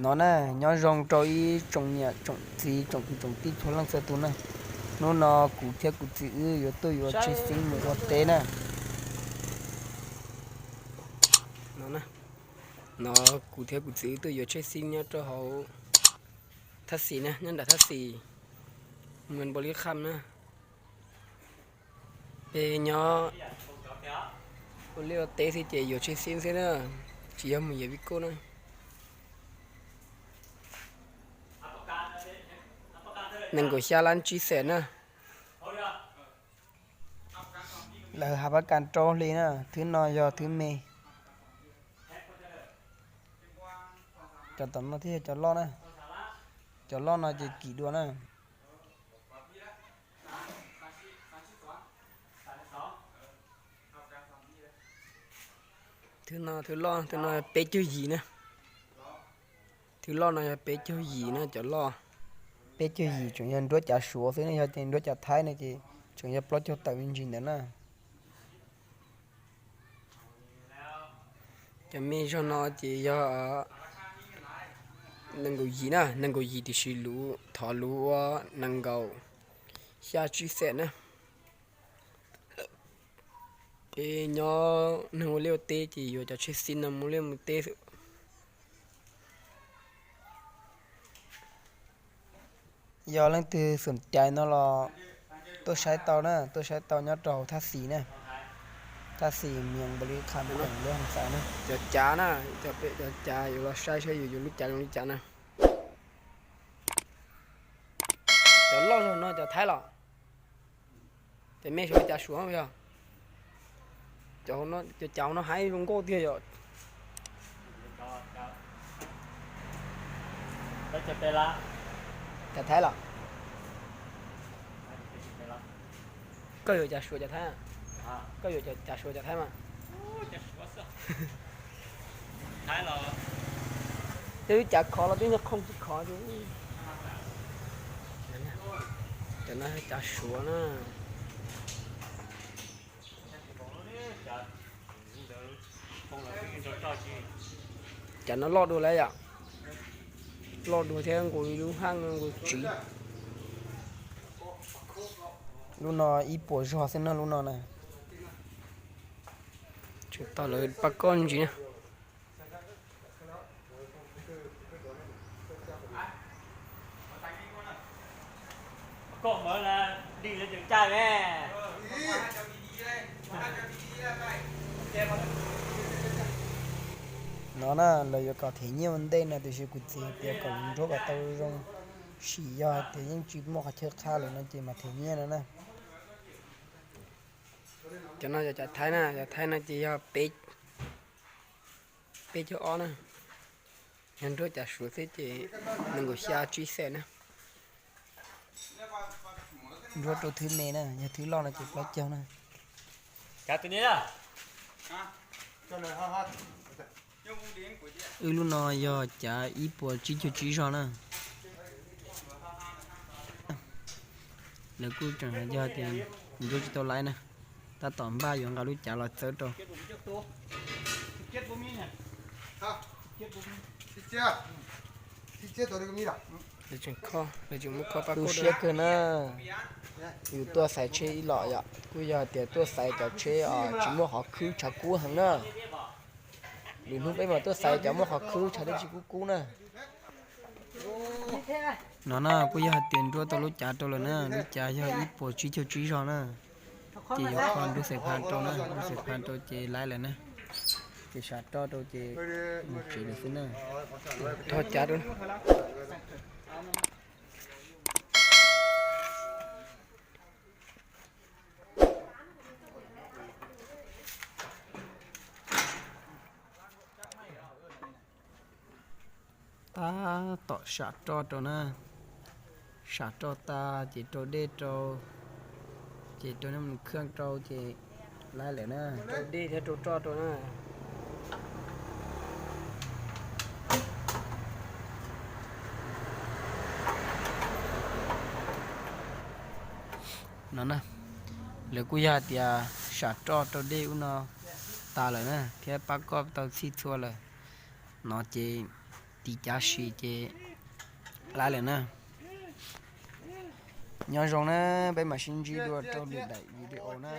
No na, nyob zoo rau ib tsoom niam tsoom txiv tsoom kwv tsoom tij txhua leej txhua tus na. Hnub no kuv thiab kuv txiv wb yuav tuaj yuav tshwj xeeb mus ua teb na. No, no kuv thiab kuv txiv wb tuaj yuav tshwj xeeb nyob rau hauv Thaj Xis na, nyob nram Thaj Xis, Npau Lis Kham na. Peb nyob ua liaj ua teb xwb ces yuav tshwj xeeb xwb na, tsis yog mus yam Vij Koj na. Nees nkaum xya lab tsib xees na. Lawv hav pab kas rau hli na, thwb no yog thwb me. Cov tom no thiaj yog cov loj na. Cov loj no ces kim dua na. Thwb no thwb loj, thwb no peb caug yim na. Thwb loj no yog peb caug yim na cov loj. Peb caug yim tseem yog nruab cav Suav xwb, yog ces nruab cav Thaib no ces tseem yog plaub caug tawm me ntsis ntawd na. Cov me zog no ces yog nees nkaum yim na, nees nkaum yim tiam sis luv thov luv ua nees nkaum xya tsib xees na. Es nyob neeg ua liaj ua teb ces yuav cov tshwj xeeb no mus liaj mus teb xwb. Yog leej twg xom cai no los tuaj saib tau na, tuaj saib tau nyob rau hauv Thaj Xis na. Thaj Xis mias npaum li qha nplees lub hoo xav na. Cov cav na, cov cav yuav los saib saib yus yuav lub cav zoo li cas na. Cov loj zog no cov Thaib los? Ces me xyov cav Suav yog. Cov cav hauv no haib zoo nkauj tiag yom. Cav Thaib los? Koj yuav cav Suav cav Thaib? Koj yuav cav Suav cav Thaib mas? Twb cav khov los twb nyuag khooj tsis khov. Cov no cav Suav na. Cov no loj dua lawm yom. Loj dua thiab nqus lub haj nqus tsiv. Lub no ib puas zog xwb na lub no na. Tseem tau lawv pab koj ntsis na. No na, lawv yuav kom them nyiaj ua ntej no tiam sis kuv txiv hais tias kom lub nruab kom tau zoo, sim yog hais tias yeej tsis muaj qhov chaw qha lawm no ces mam them nyiaj no na. Cov no yog cov Thaib na, cov Thaib no ces yog peb caug ob na. Yog nruab cav Suav xwb ces nees nkaum xya tsib xees na. Nruab rau thwb me na, yog thwb loj no ces plaub caug na. Wb lub no yog cav ib puas tsib caug tsib zog na. Lawv kuj tseem hais yog tias nruab tsis tau laib na, tab tom npaj yuav nqa lub cav los txawb rau. Lawv tseem kho, lawv tseem muab kho pab koj siab kawg na. Yus tuaj xaiv tsheb ib los yom, kuj yog hais tias tuaj xaiv cov tsheb tsis muaj qhov khwb tshav kub heev na. Lwm hnub peb mam tuaj xaiv cov muaj qhov khwb tshav dej tsis kub kub na. No na kuj yog hais tias nruab tau lub cav rau lawm na, lub cav yog ib puas tsib caug tsib zog na. Ces yuav kho nruab xais pha rau na, nruab xais pha rau ces laib lawm na. Ces sam roj rau ces mus tsev lawm xwb na. Thov cav rau. Tab tom sam roj rau na. Sam roj tas ces rau dej rau, ces rau nej mus khaj rau ces laib lawm na, rau dej thiab rau roj rau na. No na, lawv kuj yog hais tias sam roj rau dej ub no tas lawm na, thiab pab koj tau txhij txhua lawm. No ces Li cas sim ces lawm na. Nyob zoo na, peb mam sib ntsib dua rau lwm daim video na.